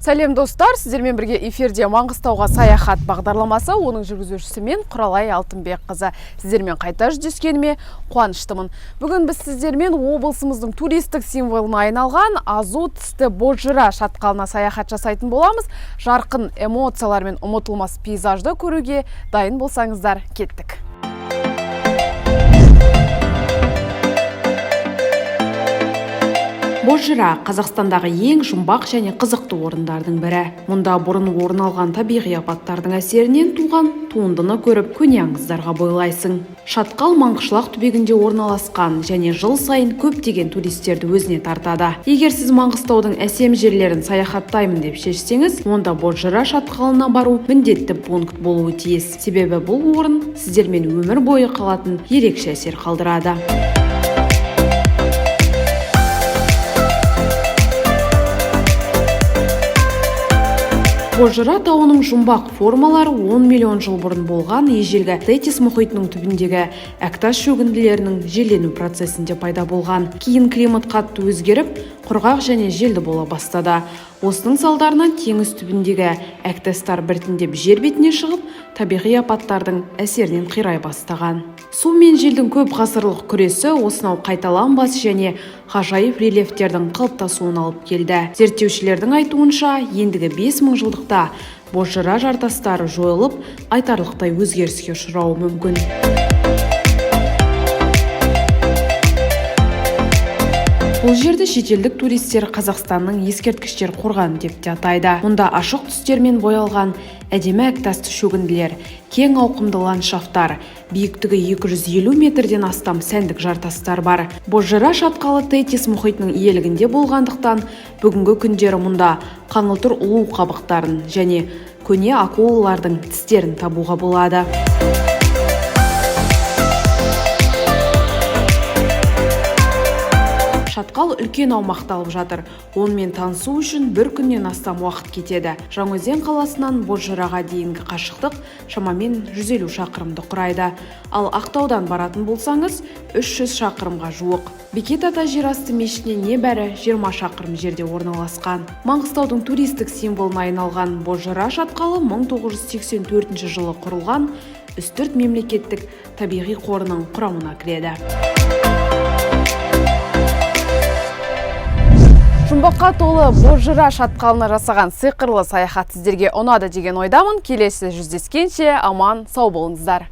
Сәлем, достар! Сіздермен бірге эфирде «Маңғыстауға саяхат» бағдарламасы, оның жүргізушісі мен, Құралай Алтынбекқызы. Сіздермен қайта жүздескеніме қуаныштымын. Бүгін біз сіздермен облысымыздың туристік символына айналған азу тісті Бозжыра шатқалына саяхат жасайтын боламыз. Жарқын эмоциялар мен ұмытылмас пейзажды көруге дайын болсаңыздар, кеттік. Бозжыра – Қазақстандағы ең жұмбақ және қызықты орындардың бірі. Мұнда бұрын орын алған табиғи апаттардың әсерінен туған туындыны көріп, көне аңыздарға бойлайсың. Шатқал Маңғышлақ түбегінде орналасқан және жыл сайын көптеген туристерді өзіне тартады. Егер сіз Маңғыстаудың әсем жерлерін саяхаттаймын деп шешсеңіз, онда Бозжыра шатқалына бару міндетті пункт болуы тиіс. Себебі бұл орын сіздермен өмір бойы қалатын ерекше әсер қалдырады. Бозжыра тауының жұмбақ формалары 10 миллион жыл бұрын болған ежелгі Тетис мұхитының түбіндегі әктас шөгінділерінің желдену процесінде пайда болған. Кейін климат қатты өзгеріп, құрғақ және желді бола бастады. Осының салдарынан теңіз түбіндегі әктастар біртіндеп жер бетіне шығып, табиғи апаттардың әсерінен қирай бастаған. Су мен желдің көп ғасырлық күресі осынау қайталанбас және ғажайып рельефтердің қалыптасуына алып келді. Зерттеушілердің айтуынша, ендігі 5000 жылдықта Бозжыра жартастары жойылып, айтарлықтай өзгеріске ұшырауы мүмкін. Бұл жерді шетелдік туристер Қазақстанның ескерткіштер қорғаны деп те атайды. Мұнда ашық түстермен боялған әдемі әктасты шөгінділер, кең ауқымды ландшафттар, биіктігі 250 метрден астам сәндік жартастар бар. Бозжыра шатқалы Тетис мұхитының иелігінде болғандықтан, бүгінгі күндері мұнда қаңылтыр ұлу қабықтарын және көне акулалардың тістерін табуға болады. Шатқал үлкен аумақты алып жатыр. Онымен танысу үшін бір күннен астам уақыт кетеді. Жаңаөзен қаласынан Бозжыраға дейінгі қашықтық шамамен 150 шақырымды құрайды. Ал Ақтаудан баратын болсаңыз, 300 шақырымға жуық. Бекет ата жерасты мешітіне небәрі 20 шақырым жерде орналасқан. Маңғыстаудың туристік символына айналған Бозжыра шатқалы 1984 жылы құрылған Үстірт мемлекеттік табиғи қорының құрамына кіреді. Жұмбаққа толы Бозжыра шатқалына жасаған сиқырлы саяхат сіздерге ұнады деген ойдамын. Келесі жүздескенше аман сау болыңыздар.